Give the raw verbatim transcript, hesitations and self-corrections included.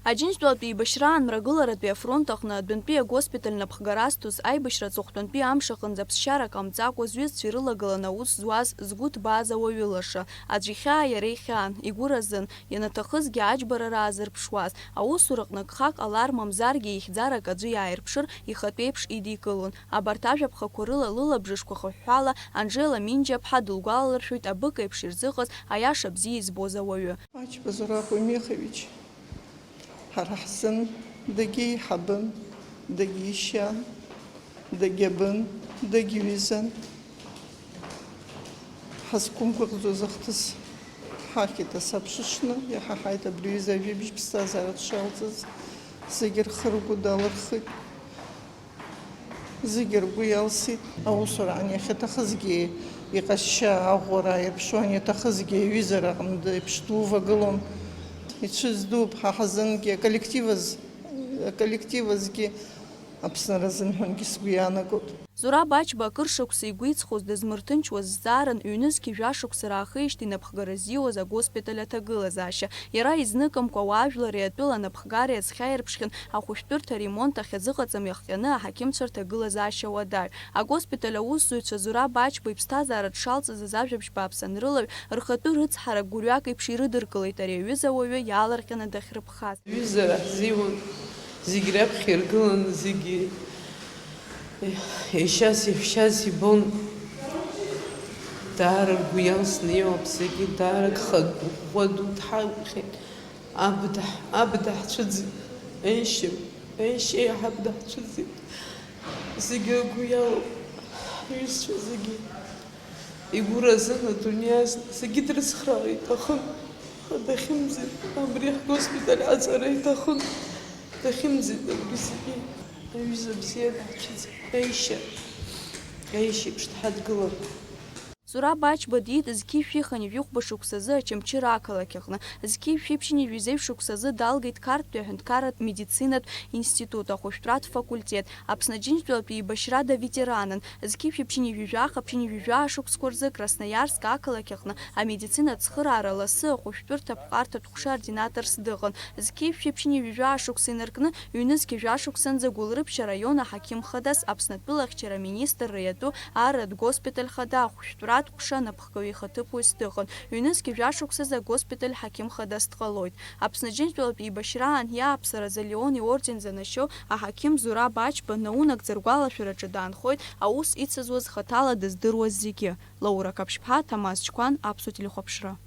Аџьынџьтәылатәи еибашьраан Мрагыларатәи афронт аҟны адәынтәи агоспиталь напхгара зҭоз аибашьра аҵыхәтәантәи амш аҟынӡа ԥсшьара ҟамҵакәа зҩызцәа ирылагыланы аус зуаз згәы ҭбааз ауаҩы лаша, аӡә ихьаа иара ихьаан, игәы разын, ианаҭахызгьы аџьбарара аазырԥшуаз, аусураҟны гхак ҟалар мамзаргьы ихьӡарак аӡәы иааирԥшыр, ихатә еиԥш идикылон. Абарҭ ажәаԥхақәа рыла лылабжышқәа хыҳәҳәала Анжела Минџьаԥҳа дылгәалалыршәоит абык еиԥш ирзыҟаз, аиаша бзиа избоз ауаҩы. Ачба Зураб Уимехович, ҳара ҳзын дагьеиҳабын, дагьишьан, дагьабын, дагьҩызан. Ҳазқәымгәыӷӡоз ахҭыс ҳахьит асабшаҽны, иаҳаҳаит абри аҩыза ажәабжь ԥсҭазаара дшалҵыз, зегьы рхы-ргәы далырхит. Зегьы ргәы иалсит. Аусураан иахьаҭахызгьы иҟазшьа аӷәӷәара аирԥшуан, иаҭахызгьы аҩызара аҟны еиԥш дувагылон. Ицәыӡ дууп ҳа ҳазынгьы, аколлектив азы, аколлектив азгьы Аԥсны разымҳәангьы сгәы иаанагоит. Зураб Ачба акыр шықәса игәы иҵхоз дызмырҭынчуаз зҵааран, ҩнызқьи жәашықәса раахижьҭеи напхгара ззиуаз агоспиталь аҭагылазаашьа. Иара изныкымкәа ауаажәлари атәыла напхгареи аӡхьаирԥшхьан, ахәышәтәырҭа аремонт ахьазыҟаҵам иахҟьаны аҳақьымцәа рҭагылазаашьа уадаҩ. Агоспиталь аусзуҩцәа Зураб Ачба иԥсҭазаара дшалҵыз азажәабжь бааԥс анрылаҩ, рхатәы рыцҳарак гәырҩак еиԥш ирыдыркылеит ари аҩыза ауаҩы иаалырҟьаны дахьрыԥхаз. Ҩызара ҳзиуан, зегь раԥхьа иргыланы, зегьы еишьас-еиҳәшьас ибон. Даара ргәы иалсны иоуп зегьы, даара гха ӷәӷәа ду дҳалахьеит. Аб даҳ-, аб даҳцәыӡит, еишьа, еишьа еиҳаб даҳцәыӡит. Зегьы ргәы иалоуп, ҳҩызцәа зегьы. Игәы разын адунеи азна, зегьы дрыцхраар иҭахын, аха дахьымӡеит, абри ҳгоспиталь аҵара иҭахын, дахьымӡеит абри зегьы. Аҩыза бзиа даҳцәыӡит, аишьа, аишьеиԥш дҳадгылан. Зураб Ачба диит зқьи жәшәи хынҩажәи хәба шықәсазы Очамчыра ақалақь аҟны. Зқьи жәшәи ԥшьынҩажәи зеижә шықәсазы далгеит Қарҭтәи аҳәынҭқарратә медицинатә институт ахәышәтәратә факультет. Аԥсны Аџьынџьтәылатәи еибашьрада ветеранын. Зқьи жәшәи ԥшьынҩажәи жәаха, ԥшьынҩажәи жәаа шықәсқәа рзы Красноиарск ақалақь аҟны амедицинатә цхыраара ласы ахәышәтәырҭа аԥҟарҭатә ҟәша ординаторс дыҟан. Зқьи жәшәи ԥшьынҩажәи жәаа шықәса инаркны, ҩнызқьи жәаа шықәсанӡа Гәылрыԥшь араион аҳақьым хадас, Аԥснытәыла ахьчара аминистрра иатәу арратә госпиталь хада ахәышәтәратә ҟәша анапхгаҩ ихаҭыԥуаҩс дыҟан. Ҩнызқьи жәаа шықәсазы агоспиталь ҳақьым хадас дҟалоит. Аԥсны Аџьынџьтәылатәи еибашьраан иааԥсаразы Леон иорден занашьоу аҳақьым Зураб Ачба наунагӡа ргәалашәараҿы даанхоит аус ицызуаз хаҭала дыздыруаз зегьы. Лаура Қаԥшьԥҳа, Ҭамаз Чқәан, Аԥсуа телехәаԥшра.